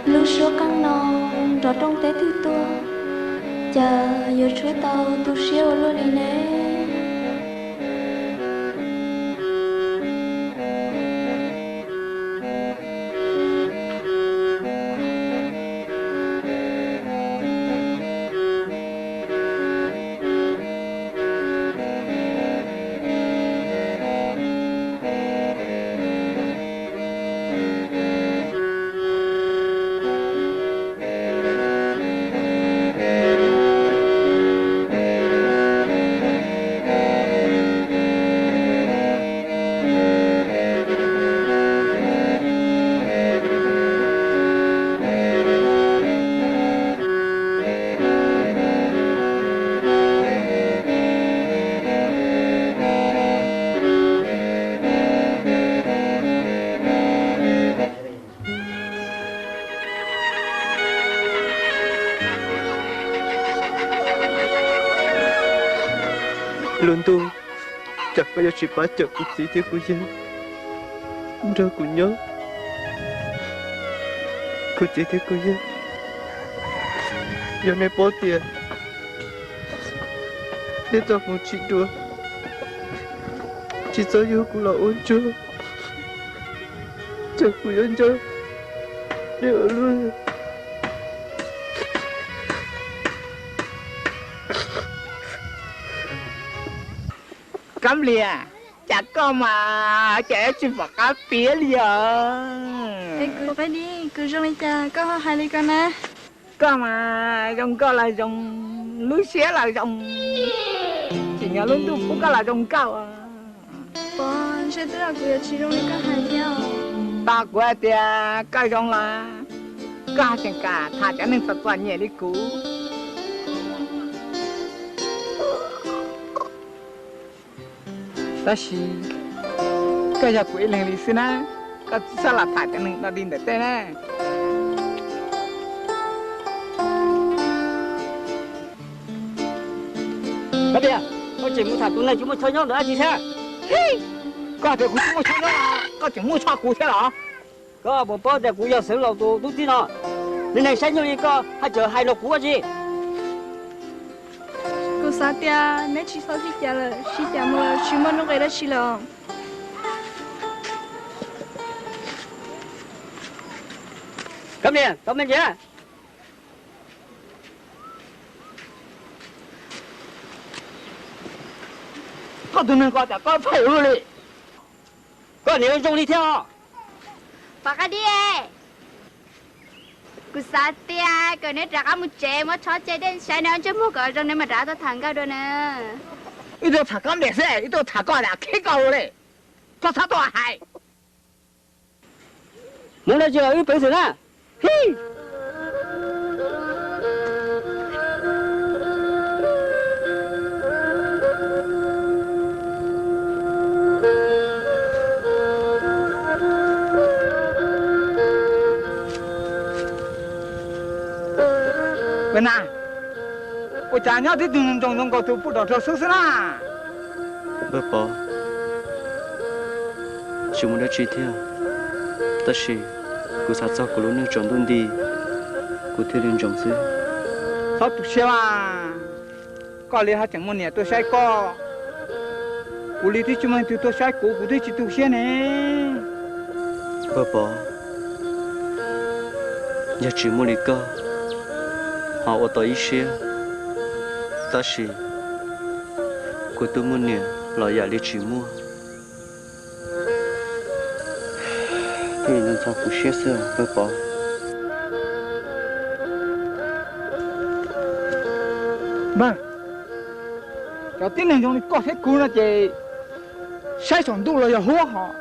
Lub suab qeej no nrov rooj teb twg tuaj, cas yuav tshuab tau tu siab ua luaj li ne. Lub ntuj, cas koj yuav tsis pab cawm kuv txiv thiab kuv yawg nrog kuv nyob. Kuv txiv thiab kuv yawg, yog nej paub tias nej txoj hmoov tsis dua, tsis txhob yug kuv los ua ntsuag, ces kuv yuav nco nej ua luaj. Kab Lias, cas koj mas cas tsis pom qab piav li os. Kuv zoo li cas koj ho hais li ko na? Koj mas zoo nkauj los zoo, lub siab los zoo, tsim nyog lub ntuj pub koj los zoo nkauj. Pov, ntshe twb yog kuv yuav tsis zoo li koj hais thiab. Tos kuv hais tias koj zoo los koj tseem kam tham cov neeg txom txom nyem li kuv. Tab sis koj yog kuv ib leeg li xwb na, koj txhob los tham cov neeg no li ntawm tej na. Kab Lias, koj tseem mus tham tus neeg tsis muaj chaw nyob ntawm dab tsi thiab? Koj tias kuv tsis muaj chaw nyob, koj tseem muaj chaw kuv thiab los? Koj puas paub tias kuv yog Xeev Laus tus tub txib no? Niag neeg saib nyuj li koj haj tseem hais nrog kuv ua tsi? Kuv xav tias neb tsis txhob sib cav lawm, sib cav mus tsis muaj nuj nqis dab tsi lawm. Kab Lias, tau me ntsis. Koj tus neeg ko cas koj phem ua luaj li. Koj niam zoo li thiab os. Pov Qab Diab, kuv xav tias kom neb rov qab mus tsev muab tsho cia dej saib neb ob ntsej muag kom zoo neb mam rov qab tuaj tham nkauj dua na. Wb tuaj tham Kab Lias xwb, wb tuaj tham koj lam khib koj ua li. Koj txhob tuaj hais. Mus dab tsi wb peev xwm na. Hi. Ua na, ua cas nyob tib tug nroos zoo nkaus tus pub rov rau xub xwb na? Npawg Pov, tsis muaj dab tsi thiab, tab sis kuv xav txog kuv lub neej tsaus ntuj nti, kuv thiaj li ntsoov xwb. Txhob tu siab mas, koj li ho tseem muaj niam tuaj saib koj. Kuv li twb tsis muaj leej twg tuaj saib kuv, kuv twb tsis tu siab ne. Npawg Pov, yog tsis muaj li koj, ho ua tau ib siab, tab sis kuv twb muaj niam los yam li tsis muaj. Thiaj li ntxhov kuv siab xwb npawg Pov. Npawg, cov tib neeg zoo li koj thiab kuv no ces saib saum ntuj los yog huab hos,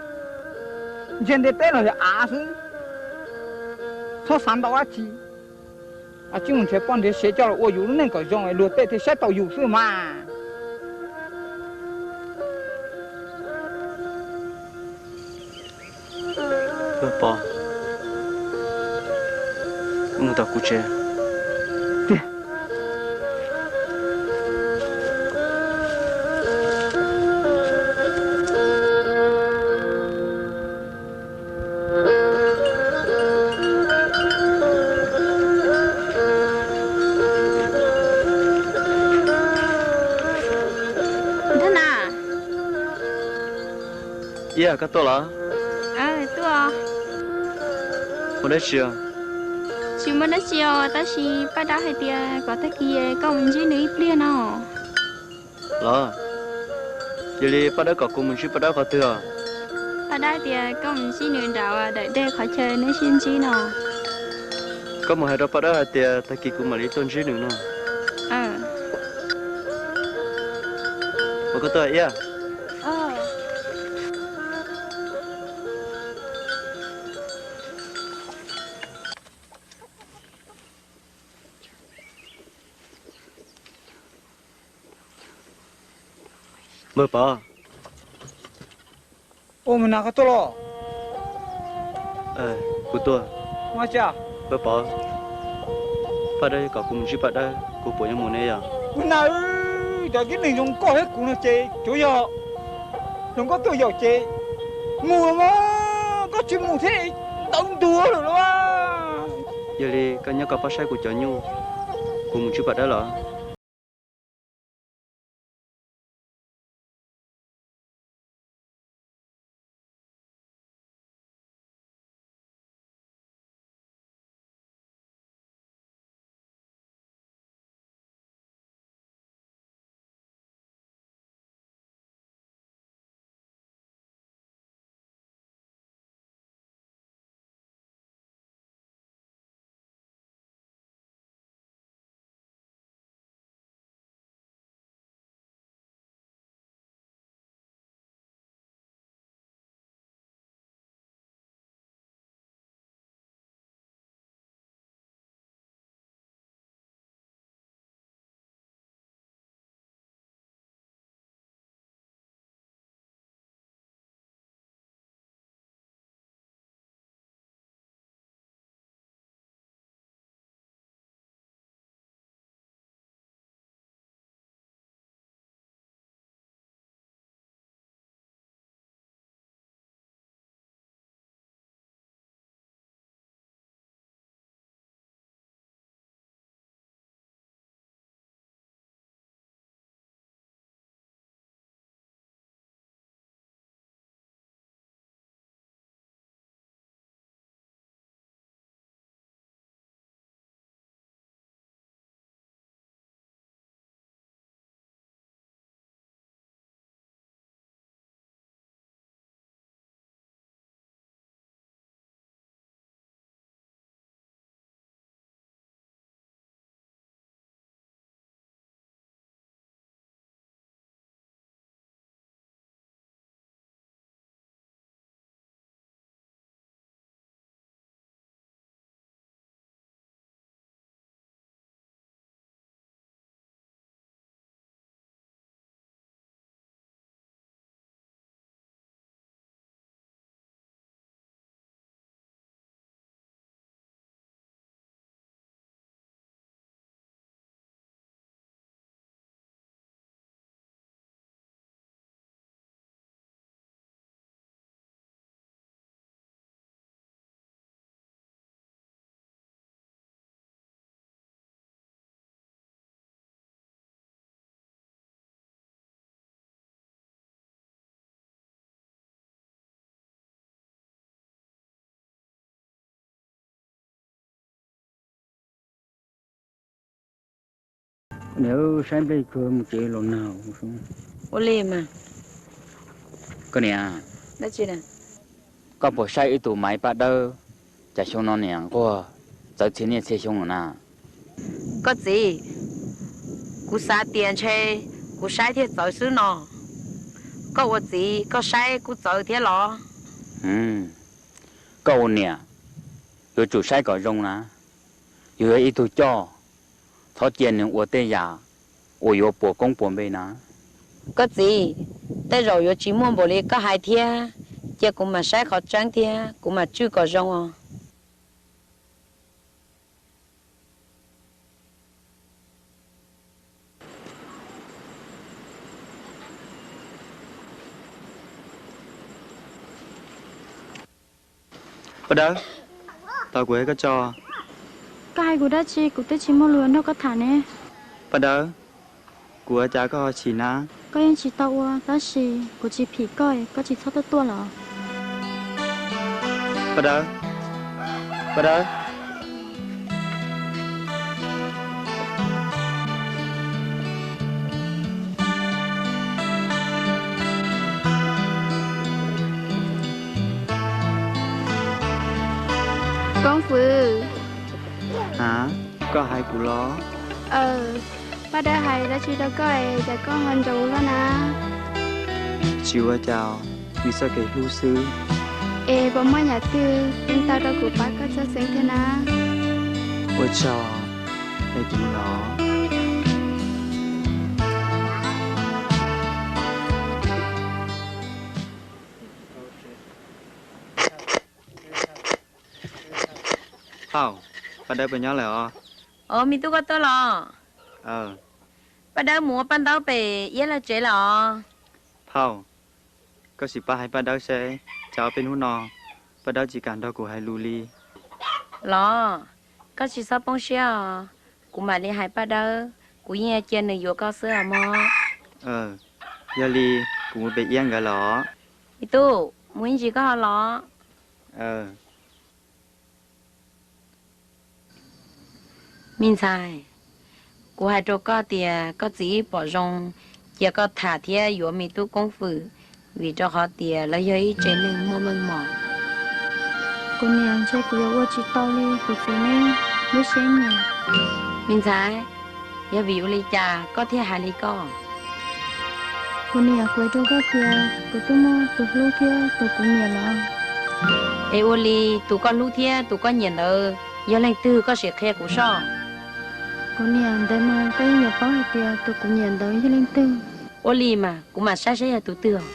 ntsia ntiaj teb los yog av xwb. Txhob xav ntau dab tsi, tsis mus nrhiav poj nrhiav sev coj los ua yus lub neej kom zoo es luag tej thiaj saib tau yus xwb mas. Npawg Pov, mus tom kuv tsev. Ntag na. Iab, koj tuaj los? Tuaj. Muaj dab tsi? Tsis muaj dab tsi os, tab sis Paj Dawb hais tias kom tag kis koj mus ntsib nws ib pliag no. Los, yog li Paj Dawb kom kuv mus ntsib Paj Dawb qhov twg os? Paj Dawb tias koj mus ntsib nws nram daim dej qhov chaw neb sib ntsib no. Koj mus hais rau Paj Dawb hais tias tag kis kuv mam li tuaj ntsib nws no. Ua koj tuaj Iab. Npawg Pov. Ua, mus na, koj tuaj los? Kuv tuaj. Npawg Pov, Paj Dawb kom kuv mus ntsib Paj Dawb, kuv puas yuav mus ne yog? Ua na, cov tib neeg zoo koj thiab kuv no ces tsuav yog hluas nkauj tuaj yaum ces mus los mas, koj tsis mus thiab ntawd ntuag lawm los. Yog li koj nyob koj pab saib kuv cov nyuj, kuv mus ntsib Paj Dawb los. Niam, saib nplej kawg mus tsev los nag. Ua li mas. Koj niam, koj puas saib wb tus Maiv Paj Dawb, cas xyoo no niam nquag txawv txhia niaj txhia xyoo lawm na? Koj txiv, kuv xav tias ntshe kuv saib thiaj txawv xwb no. Koj ua txiv koj saib kuj txawv thiab los? Koj ua niam yuav tsum saib kom zoo na. Yus yog ib tug coj, thov cia nws ua tej yam uas yuav puas koob puas npe na. Koj txiv, tej zaum yuav tsis muaj npaum li koj hais thiab, cia kuv mam saib qhov tseeb thiab kuv mam tswj kom zoo os. Paj Dawb, tos kuv hais koj tso. Koj hais kuv dab tsi, kuv twb tsis muaj lus nrog koj tham ne. Paj Dawb, kuv ua cas koj ho chim na? Koj yeej tsis tau ua, tab sis kuv tsis phim koj, koj tsis txhob tuaj tuaj los. Paj Dawb, Paj Dawb. Koob Fwm. Ha, koj hais kuv los? Aws, Paj Dawb hais dab tsi rau koj es cas koj ho ntsoo luaj na? Tsis ua cas, kuv txoj kev hlub xwb. Es puas muaj yam twg yeej tau rau kuv pab koj txhawj xeeb thiab na? Ua tsaug, es kuv los. Phauj, Paj Dawb puas nyob lawm os? Os, me tub, koj tuaj los? Paj Dawb mus ua paj ntaub pem Iab lawv tsev lawm os. Phauj, koj sim pab hais Paj Dawb seb, cas ob peb hnub no Paj Dawb tsis kam nrog kuv hais lus li. Los, koj tsis txhob poob siab os, kuv mam li hais Paj Dawb, kuv yeej cia nws yuav koj xwb os mog. Yog li, kuv mus pem Iab nkawd los. Me tub, mus ib ntsis koj ho los. Me ntxhais, kuv hais rau koj tias koj txiv ib pom zoo, cia koj tham thiab yuav me tub Koob Fwm, vim rau qhov tias lawv yog ib tsev neeg muaj meej mom. Kuv niam, ntshe kuv yuav ua tsis tau li kuv txiv ne, lub siab nyiam. Me ntxhais, yog vim ua li cas koj thiaj hais li ko? Kuv niam, kuv hais rau koj tias kuv twb muaj tus hlub thiab tus kuv nyiam lawm. Es ua li tus koj hlub thiab tus koj nyiam ntawd yog leej twg, koj sim qhia kuv soj. Kuv niam, ntawd mas koj yeej yuav paub hais tias tus kuv nyiam ntawd yog leej twg. Ua li mas kuv mam saib saib yog tus twg os.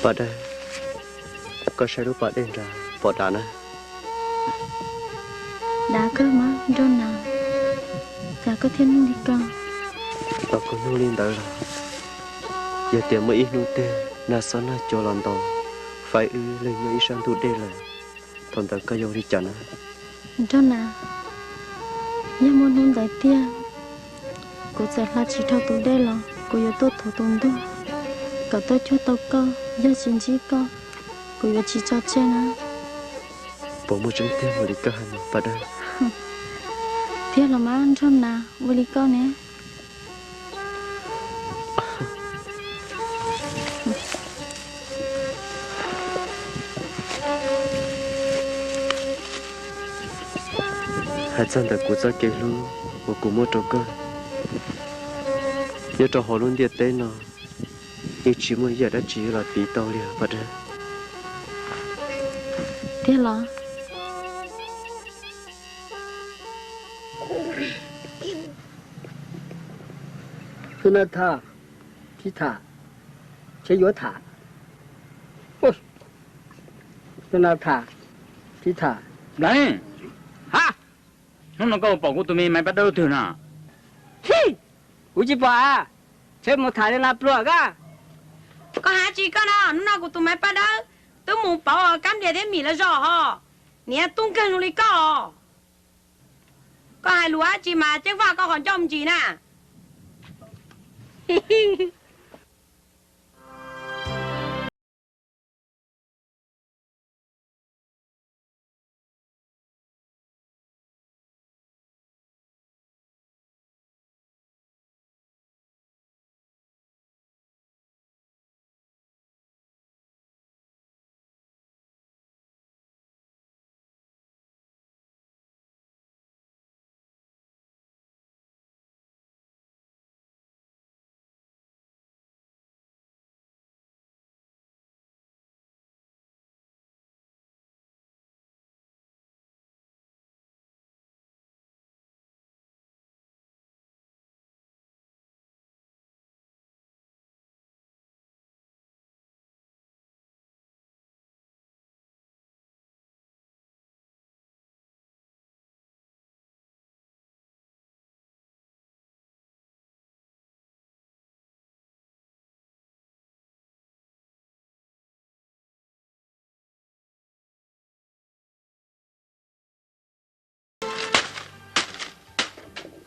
Paj Dawb, koj saib lub pas dej nrad pom dav na. Dav kawg mas Nraug Nas, cas koj thiaj nug li ko? Tau koj nug li ntawd los, yog tias muaj ib hnub twg nag xob nag cua los ntaus faib wb leej nyob ib sab ntug dej lawm, thaum ntawd koj yuav ua li cas na? Nraug Nas, yog muaj hnub ntawd tiag, kuv txawm hla tsis dhau tus dej los kuv yuav tuaj thuv tus ntug kom tuaj cuag tau koj. Yog tsis ntsib koj, kuv yuav tsis tso tseg na. Puas muaj tseeb tiag ua li koj hais no Paj Dawb? Tiag los mas Nraug Nas, ua li koj ne. Hais txog ntawm kuv txoj kev hlub uas kuv muaj rau koj, nyob rau hauv lub ntiaj teb no yeej tsis muaj ib yam dab tsi los piv tau li Paj Dawb. Tiag los? Tus no tham, tsis tham, tseem yuav tham. Tus no tham, tsis tham. Nplev, ha, hnub no koj pom kuv tus me Maiv Paj Dawb twg na? Kuv tsis pom a, tseem mus tham li nas pluag koj. Koj hais tsis koj no, hnub no kuv tus Maiv Paj Dawb twb mus pauv kab nplias thiab mim lawv zos ho. Niam tub nkeeg zoo li koj os. Koj hais lus dab tsi mas ceeb faj koj qhov ncauj me ntsis na.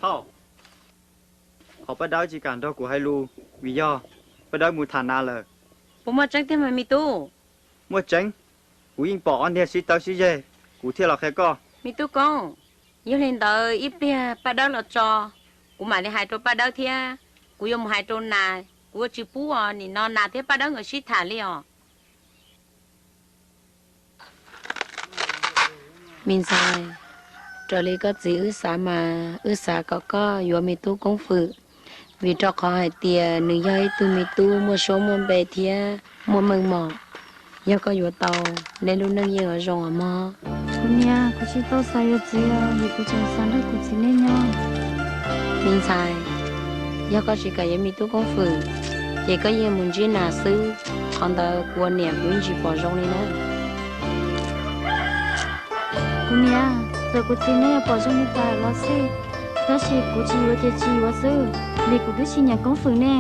Thauj, qhov Paj Dawb tsis kam nrog kuv hais lus vim yog Paj Dawb mus tham nas lawm. Puas muaj tseeb tiag mas me tub? Muaj tseeb, kuv yeej pom ob niag sib tawb sib zeg, kuv thiaj los qhia koj. Me tub Koob, yog li ntawd ib pliag Paj Dawb los tso, kuv mam li hais rau Paj Dawb thiab. Kuv yuav mus hais rau nas, kuv yuav tsis pub os, nim no nas thiab Paj Dawb nkawd sib tham li os. Me ntxhais, raws li koj txiv wb xav mas wb xav kom koj yuav me tub Koob Fwm, vim rau qhov hais tias nws yog ib tug me tub muaj suab muaj npe thiab muaj meej mom. Yog koj yuav tau, neb lub neej yeej yuav zoo os mog. Kuv niam, kuv tsis tau xav yuav txiv os, vim kuv tseem xav nrog kuv txiv neb nyob. Me ntxhais, yog koj tsis kam yuav me tub Koob Fwm, ces koj yeej mus ntsib nas xwb, qhov ntawd kuv ua niam kuv yeej tsis pom zoo li na. Kuv niam, txawm kuv txiv neb yuav pom zoo li cas los xij, tab sis kuv tsis yuav ces tsis yuav xwb, vim kuv twb tsis nyiam Koob Fwm ne.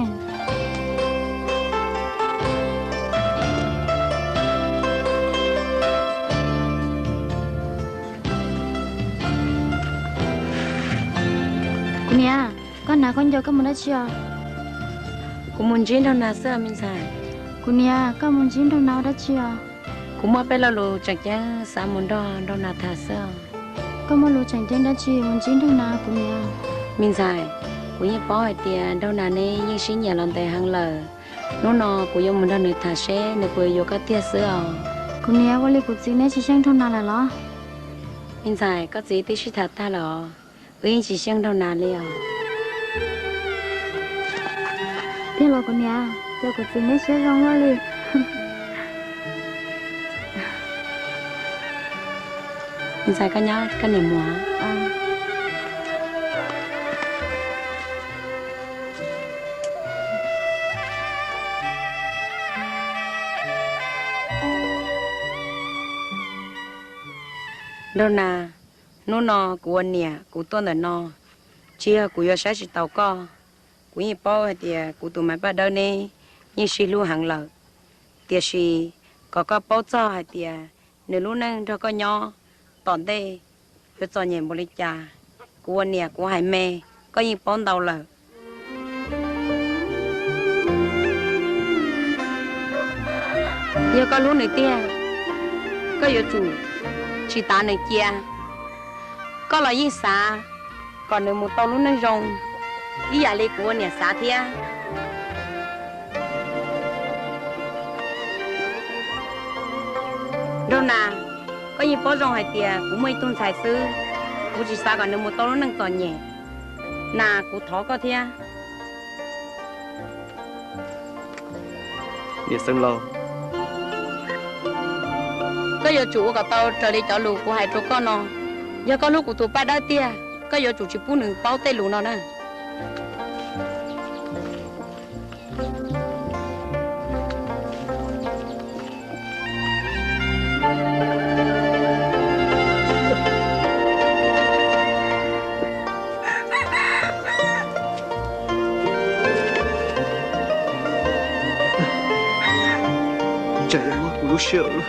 Kuv niam, koj hnav khaub ncaws koj mus dab tsi os? Kuv mus ntsib nraug nas xwb os me ntxhais. Kuv niam, koj mus ntsib nraug nas ua dab tsi os? Kuv muaj peb lo lus tseem ceeb xav mus nrog nraug nas tham xwb os. Koj muaj lus tseem ceeb dab tsi mus ntsib nraug nas kuv niam? Me ntxhais, kuv yeej paub hais tias nraug nas neb yeej sib nyiam los ntev heev lawm. Hnub no kuv yuav mus nrog nws tham seb nws puas yuav koj tiag xwb os. Kuv niam, ua li kuv txiv neb tsis xyeej nraug nas lawm los? Me ntxhais, koj txiv twb sib tham tag lawm os, wb yeej tsis xyeej nraug nas li os. Tiag los kuv niam, cas kuv txiv neb siab zoo luaj li. Me ntxhais, koj nyob koj niam mus. Nraug nas, hnub no kuv ua niam kuv tuaj ntawm no, tsis yog kuv yuav saib tsis taus koj. Kuv yeej paub hais tias kuv tus Maiv Paj Dawb neb yeej sib hlub heev lawm, tiam sis kom koj paub txog hais tias nws lub neej nrog koj nyob tom ntej yuav txom nyem npaum li cas. Kuv ua niam kuv hais me, koj yeej paub ntau lawm. Yog koj hlub nws tiag, koj yuav tsum tsis tav nws cia. Koj los yeej xav kom nws mus tau lub neej zoo ib yam li kuv ua niam xav thiab. Nraug nas, koj yeej paub zoo hais tias kuv muaj ib tug ntxhais xwb, kuv tsis xav kom nws mus tau lub neej txom nyem. Nas, kuv thov koj thiab. Niam Xeev Laus, koj yuav tsum ua kom tau raws li cov lus kuv hais rau koj no. Yog koj hlub kuv tus Paj Dawb tiag, koj yuav tsum tsis pub nws paub tej lus no na. Tsam no kuv lub siab lawm.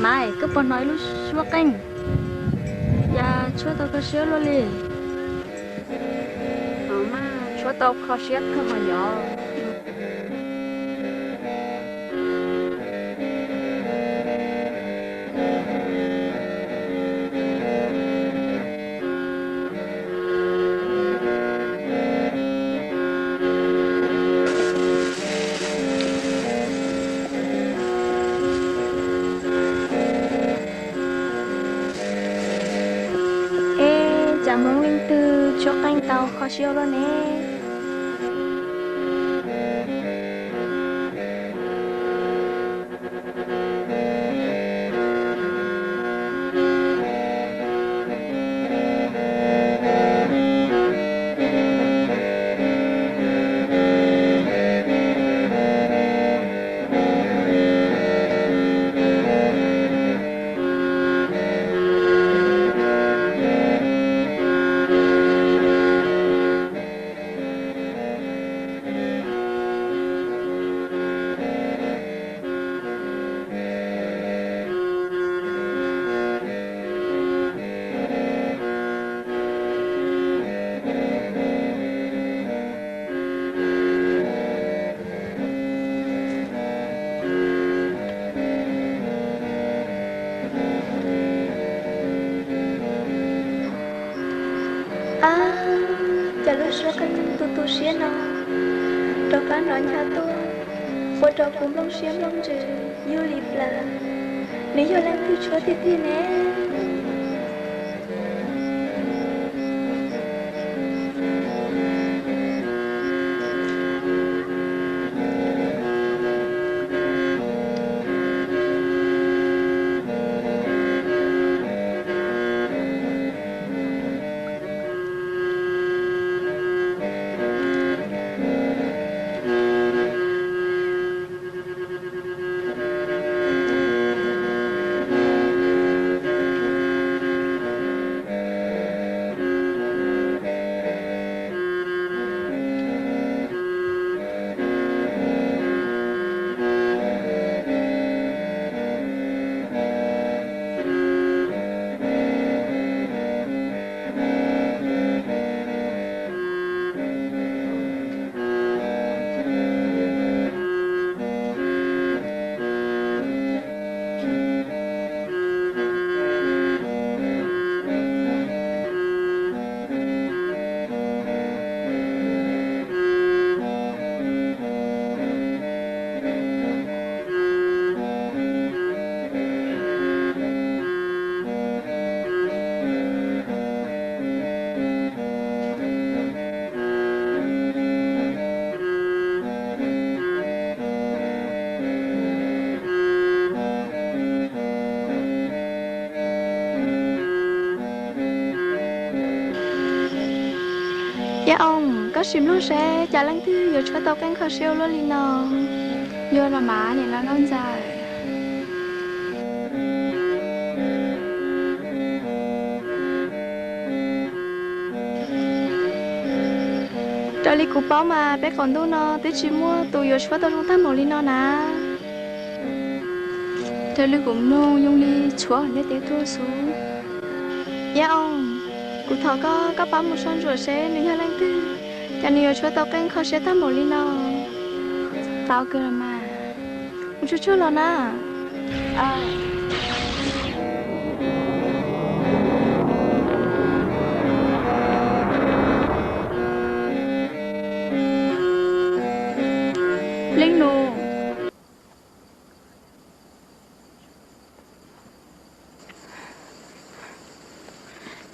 Maiv, koj puas hnov ib lub suab qeej? Cas tshuav tau kho siab luaj li. Hnov mas tshuav tau kho siab kawg mas yog. Siab ua luaj ne. Ab, cas lub suab qeej tu tu siab no rov qab hnov ncha tuaj, ua rau kuv nplooj siab nplooj ntsws yug li plaws. Nws yog leej twg tshuab tiag tiag ne? Yaj Oos, koj sim mloog seb cas leej twg yuav tshuab tau qeej kho siab ua luaj li no. Yog los mas niam laus nkauj ntxawm. Raws li kuv paub mas peb qaum ntuj no twb tsis muaj tus yuav tshuab tau zoo tag npaum li no na. Raws li kuv mloog zoo li tshuab ntiaj teb tuaj xwb. Yaj Oos, kuv thov koj, koj pab mus soj ntsuam seb nws yog leej twg, cas nws yuav tshuab tau qeej kho siab tag npaum li no. Tau kawg los mas. Mus tsuag tsuag los na. Leej nus,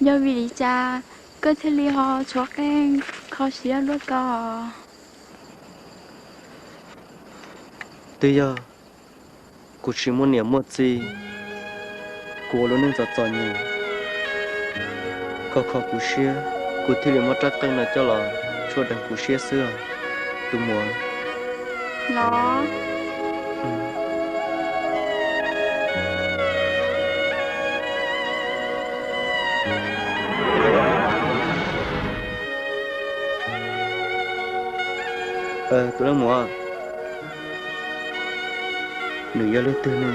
yog vim li cas koj thiaj li ho tshuav qeej kho siab luaj ko? Twb yog kuv tsis muaj niam muaj txij, kuv ua lub neej txom txom nyem, kho kho kuv siab, kuv thiaj li muab rab qeej no coj los tshuab deev kuv siab xwb os tus muam. Los, tus leej muam, nws yog leej twg ne?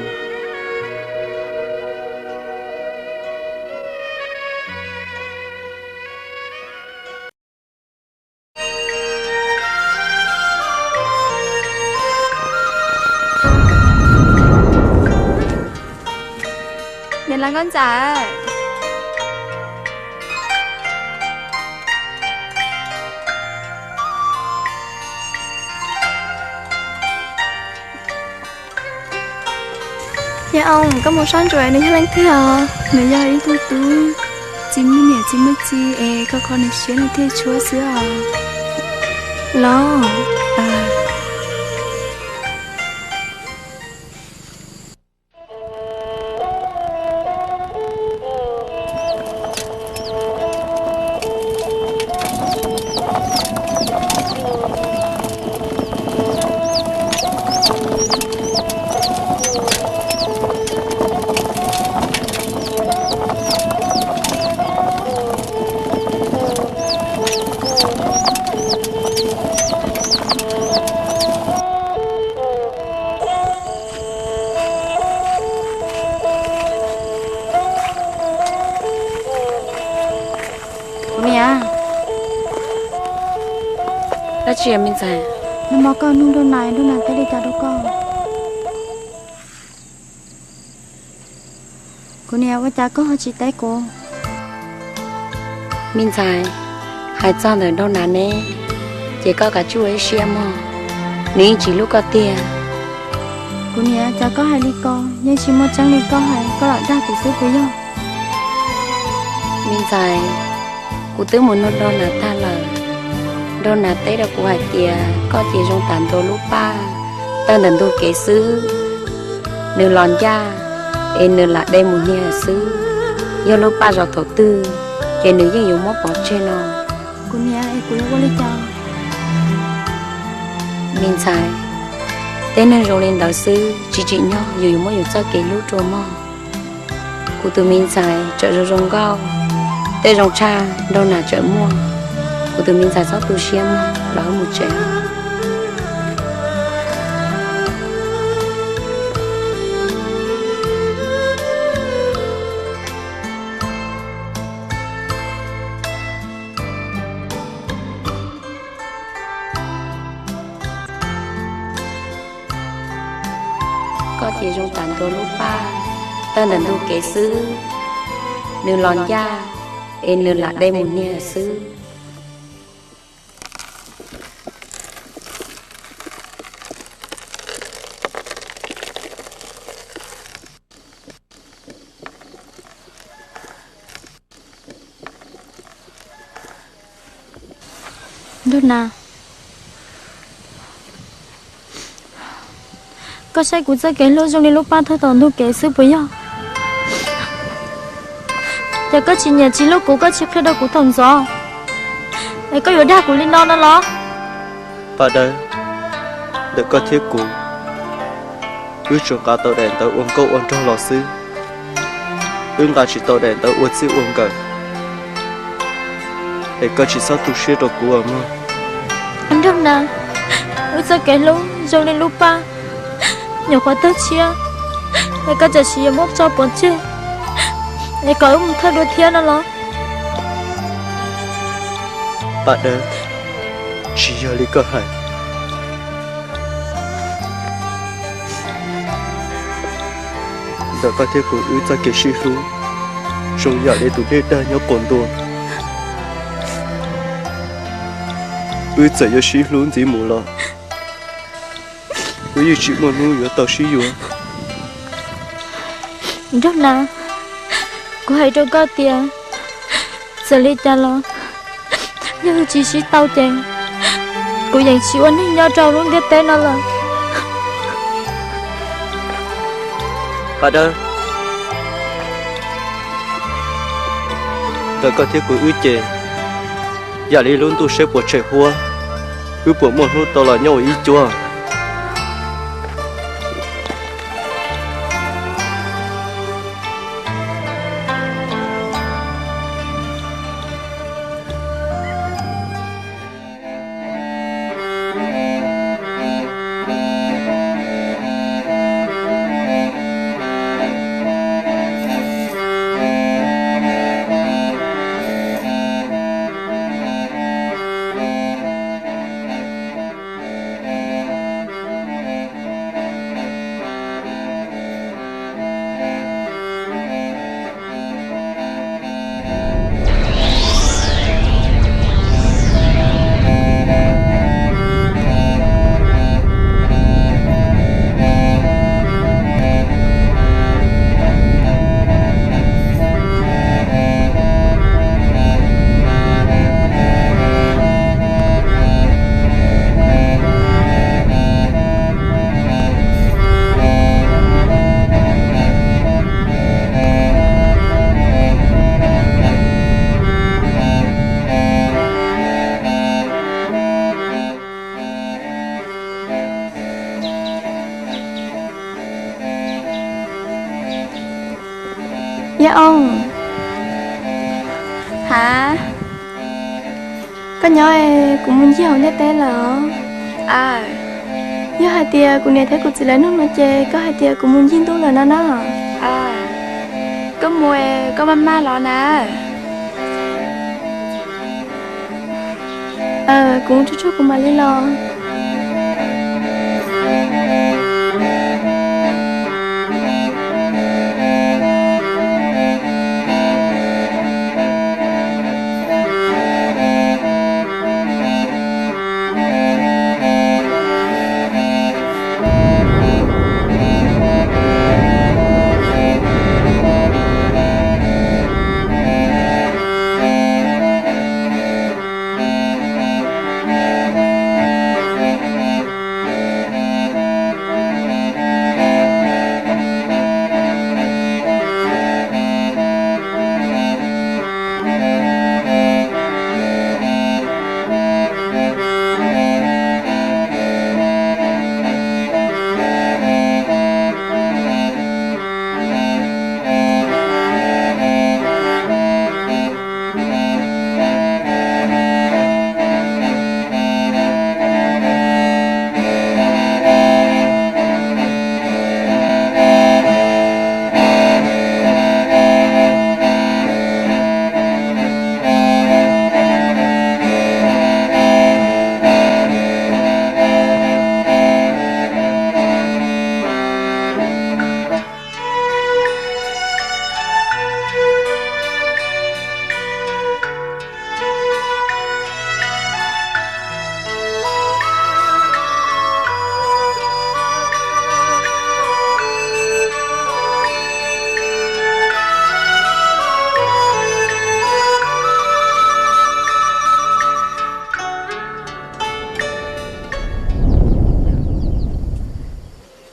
Niam laus nkauj ntxawm. Yaj Oos, koj mus soj ntsuam nws yog leej twg os? Nws yog ib tug tub Txiv muaj niam txiv muaj txiv es koj kho nws siab nws thiaj tshuav xwb os. Los, Kuv niam, dab tsi me ntxhais? Nag hmo koj nug Nraug Nas, Nraug Nas teb li cas rau koj? Kuv niam, ua cas koj ho tsis teb kuv? Me ntxhais, hais txog ntawm Nraug Nas ne, ces koj kav tsij ua ib siab mog, nws yeej tsis hlub koj tiag. Kuv niam, cas koj hais li ko, yeej tsis muaj tseeb li koj hais, koj lam dag kuv xwb puas yog? Me ntxhais, kuv twb mus nug Nraug Nas tag lawm. Nraug Nas teb rau kuv hais tias koj ces zoo tas ntua lub paj tawg ntawm ntug kev xwb, nws los ncaj es nws lam de mus hnia xwb. Yog lub paj zov thaum twg ces nws yeej yuav muab pov tseg no. Kuv niam, es kuv yuav ua li cas? Me ntxhais, tej neeg zoo li ntawd xwb tsis tsim nyog yus yuav muab yus txoj kev hlub rua mog. Kuv tus me ntxhais tseem zoo zoo nkauj, tej zoo tshaj Nraug Nas tseem muaj. Kuv tus me ntxhais txhob tu siab mog, los wb mus tsev. Koj ces zoo tas ntua lub paj tawg ntawm ntug kev xwb, nws los ncaj es nws lam de mus hnia xwb. Nraug Nas, koj saib kuv txoj kev hlub zoo li lub paj tawg tom ntug kev xwb puas yog? Ces koj tsis nyiam tsis hlub kuv, koj tsis qhia rau kuv thaum ntxov, es koj yuav dag kuv li no no los? Paj Dawb, ntawm koj thiab kuv, wb tsuas nqa tau daim ntawv ua nkauj ua nraug los xwb, wb nqa tsis tau daim ntawv ua txij ua nkawm. Es koj tsis txhob tu siab rau kuv os mog. Nraug Nas, wb txoj kev hlub zoo li lub paj, nyuam qhuav tawg tshiab, es koj tam sim yuav muab tso pov tseg, es kom wb mus thawj dua thiab no los? Paj Dawb, tsis yog li koj hais. Ntawm koj thiab kuv wb txoj kev sib hlub zoo yam li tus dej daj nyob qaum ntua. Wb txawm yuav sib hlub ntxiv mus los wb yeej tsis muaj hnub yuav tau sib yuav. Nraug Nas, kuv hais rau koj tias, txawm li cas los yog wb tsis sib tau ces kuv yeej tsis ua neeg nyob rau lub ntiaj teb no lawm. Paj Dawb, ntawm koj thiab kuv wb ces yam li lub ntuj siab puas tshem huab, wb puas muaj hnub tau los nyob ua ib cuab? Nyob es kuv mus ncig hauv ntiaj teb lawm. Yog hais tias kuv niam thiab kuv txiv lawv nug no ces koj hais tias kuv mus ncig ntuj lawm no na. Koj mus es koj maj maj los na. Kuv mus tsuag tsuag kuv mam li los.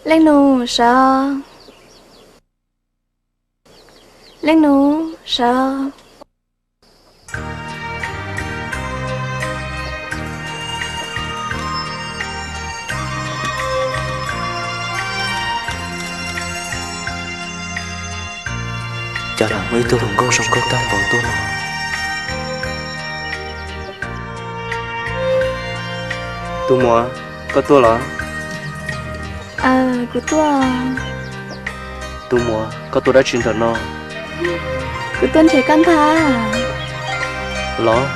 Leej nus sawv. Leej nus sawv. Cas lam muaj ib tug hluas nkauj zoo nkauj tag npaum ntuj no. Tus muam, koj tuaj los? Aws, kuv tuaj. Tus muam, koj tuaj dab tsi ntawm no? Kuv tuaj nrhiav koj ntag. Los?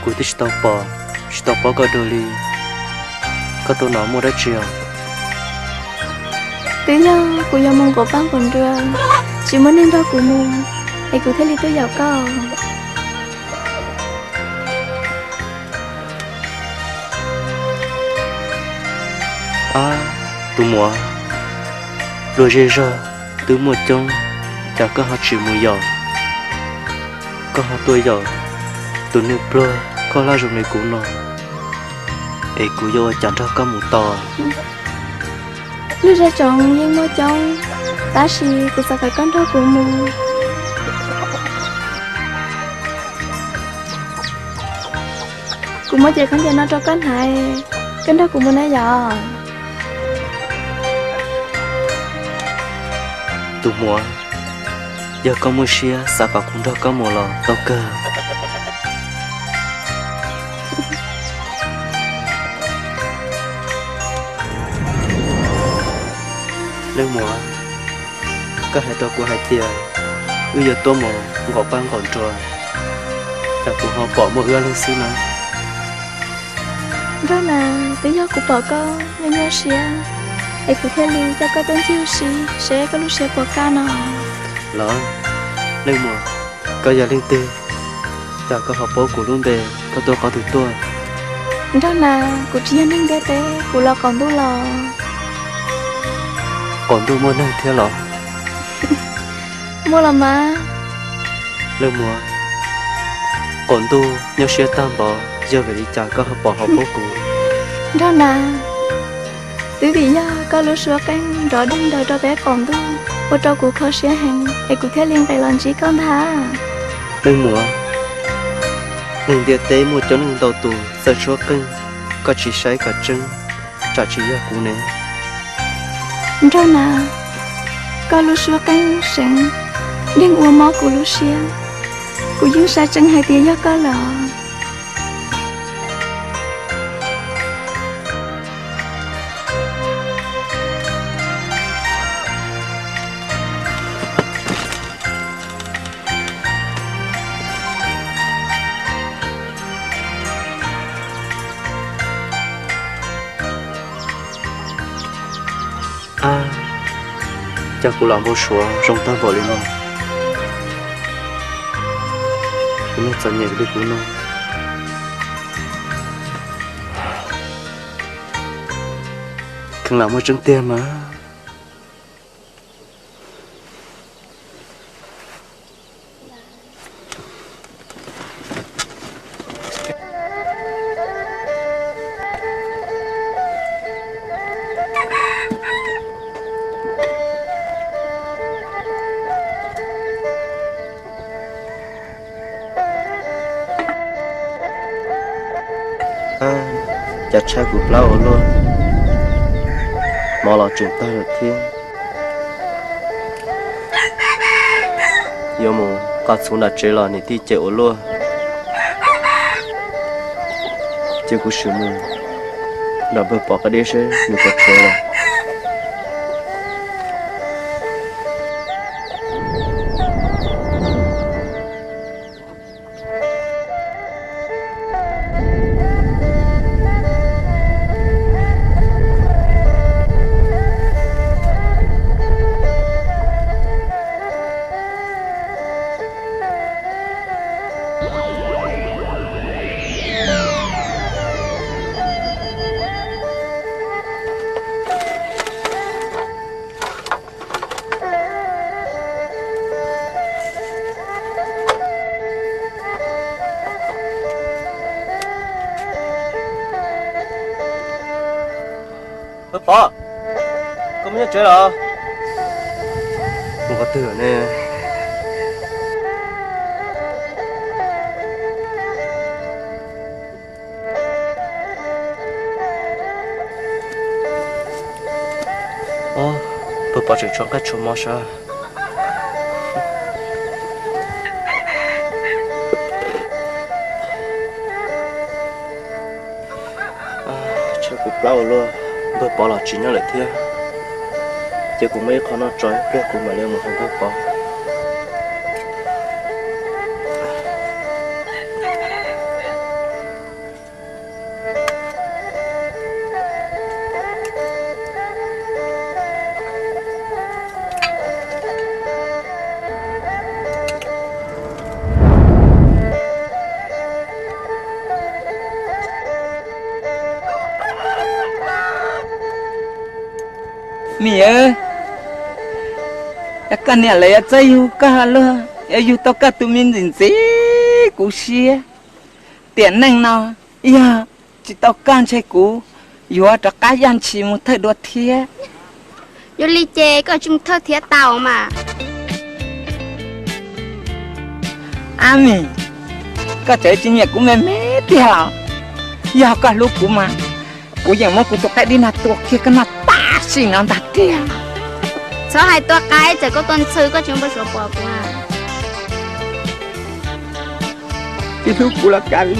Kuv twb tsis tau pom, tsis tau paub koj dua li. Koj tuaj no muaj dab tsi os? Twb yog kuv yuav mus nquam paj nquam nruas, tsis muaj neeg nrog kuv mus, es kuv thiaj li tuaj yaum koj. Ab, tus muam, luag zej zog twb muaj coob, cas koj ho tsis mus yaum? Koj ho tuaj yaum tus neeg pluag khaub hlab zoo li kuv no, es kuv yuav ua cas nrog koj mus tau? Lub zej tsoom yeej muaj coob, tab sis kuv xav kom koj nrog kuv mus. Kuv muab cev khaub ncaws no rau koj hnav, koj nrog kuv mus na yom. Tus muam, yog koj muaj siab xav kom kuv nrog koj mus los tau kawg. Leej muam, koj hais rau kuv hais tias wb yuav tuaj mus nqaum paj nqaum nruas, cas kuv ho pom muaj wb ob leeg xwb na? Nraug na, twb yog kuv pom koj nyuaj nyuaj siab, es kuv thiaj li coj koj tuaj ncig ua si seb koj lub siab puas kaj no. Los, leej muam, koj yog leej twg, cas koj ho paub kuv lub npe, koj tuaj qhov twg tuaj? Nraug na, kuv tsis yog neeg ntiaj teb, kuv los qaum ntuj los. Qaum ntuj muaj neeg thiab los? Muaj los mas. Leej muam, qaum ntuj nyuaj siab tag npaum, yog vim li cas koj ho pom ho paub kuv? Nraug na, twb vim yog koj lub suab qeej nrov deeg ntawd rau peb qaum ntuj, ua rau kuv kho siab heev, es kuv thiaj li nqes los ntsib koj ntag. Leej muam, neeg ntiaj teb muaj coob leej ntau tus txawj suab qeej, koj tsis saib kom tseeb, tsam tsis yog kuv ne. Nraug na, koj lub suab qeej seev, yeej ua mob kuv lub siab. Kuv yeej xav tseeb hais tias yog koj los. Ab, cas kuv los npau suav zoo tag npaum li no. Kuv niag txom nyem li kuv no, kheev lam muaj tseeb tiag mas. Cas tshaib kuv plab ua luaj, mov los tseem tag lawm thiab. Yuav mus qos txhuv nram tsev los niam tij cem ua luaj. Ces kuv sim mus nram npawg Pov qab deb seb nws puas tshuav lawm. Pov, koj mus nyob tsev los? Mus qhov twg ne? Pog Pov tseem tshuav nqaij tshuav mov sav. Tshaib kuv plab ua luaj, npawg Pov los tsis nyob lawm thiab. Ces kuv muaj ib qho noj tso ib pliag kuv mam li mus hais npawg Pov. Mim, yog koj niam lawv yuav txawj yug koj luag, yuav yug tau koj tus me ntxim ntxim kuv siab. Tiam neej no yog tsis tau koj ntshe kuv yuav rov qab yaj ntshis mus thawj dua thiab. Yog li ces koj tsis mus thawj thiab tau mas. Ab Mim, koj tseem tsis nyiam kuv me me tiag los? Yog koj hlub kuv mas kuv yeej muab kuv tus qaib dib no tua kiag koj noj tam sim no ntag tiag. Txhob hais tua qaib, txawm koj tua ntxhw koj tsis npau suav pom kuv. Tsis hlub kuv los kav li,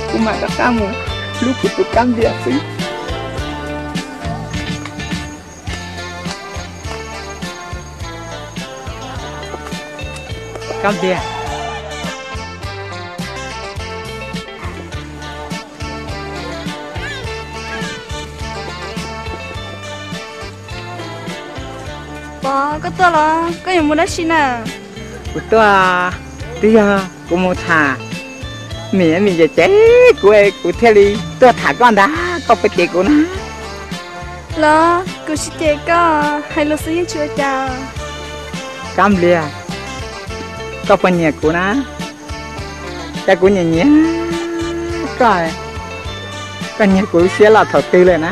kuv mam rov qab mus hlub kuv tus Kab Npias xwb. Kab Npias, Pov, koj tuaj los koj yuav mus dab tsi na? Kuv tuaj, twb yog kuv mus tham Mim, Mim cem cem kuv, kuv thiaj li tuaj tham koj ntag, koj puas cem kuv na? Los kuv tsis cem koj, hais lus xwb yeej tsis ua cas. Kab Npias, koj puas nyiam kuv na? Cas kuv nyiam nyiam koj, koj nyiag kuv lub siab los thaum twg lawm na?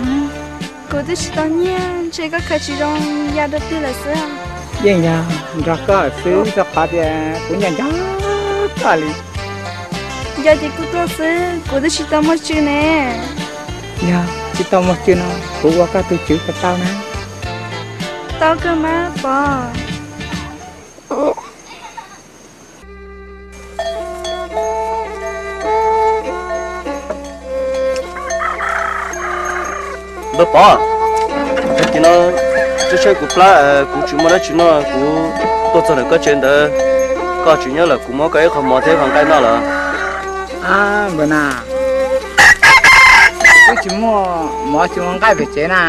Kuv twb tsis tau nyiag, ntshe koj khaws tsis zoo ya rau twg lawm xwb. Yeej yog nrog koj xwb, rau qhov tias kuv nco nco koj li. Nco ces kuv tuaj xwb, kuv twb tsis tau muaj tswv ne. Yog tsis tau muaj tswv no kuv ua koj tus tswv puas tau na? Tau kawg mas Pov. Pov, tag kis no tshaib tshaib kuv plab, kuv tsis muaj dab tsi noj, kuv tuaj txog ntawm koj tsev ntawd, koj tsis nyob lawm, kuv muab koj ib qho mov thiab ib qho nqaij noj lawm. Npawg na, kuv twb tsis muaj mov tsis muaj nqaij pem tsev na.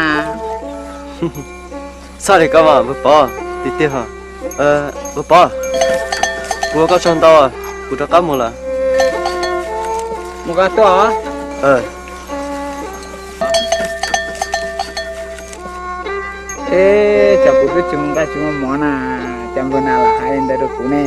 Txhob li koj mas npawg Pov, tiag tiag. Npawg Pov, kuv ua koj tsaug ntau, kuv rov qab mus lawm. Mus koj tuaj. Eb, cas kuv twb tsis muaj nqaij tsis muaj mov na, cas npawg na lam hais li ntawd rau kuv ne?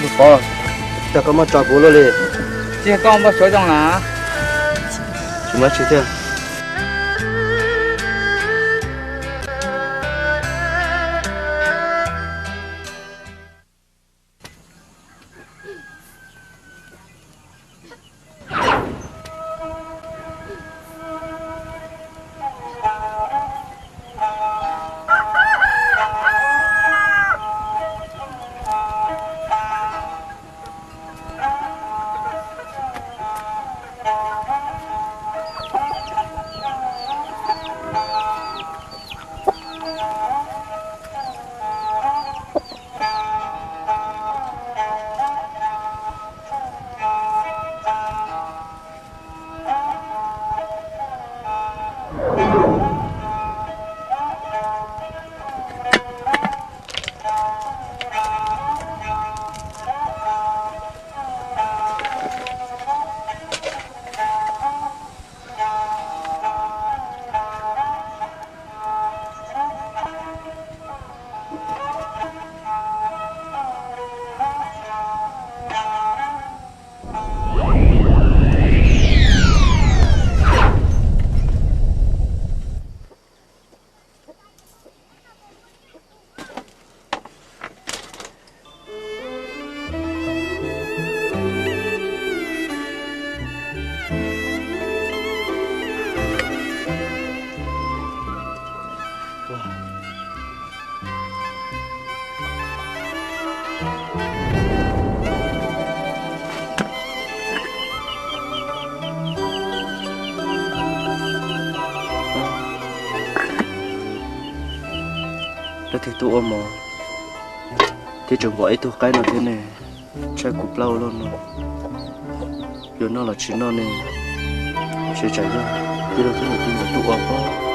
Npawg Pov, cas koj muab tso kuv luaj li? Tsis yog koj muab suav zoo na. Tsis muaj tsi thiab. Leej twg tuaj ua mov thiab tseem pom ib tug qaib no thiab ne? Tshaib kuv plab ua luaj no, yuav noj los tsis noj ne? Seb tsam yog tij laug thiab niam tij tuaj ua pob.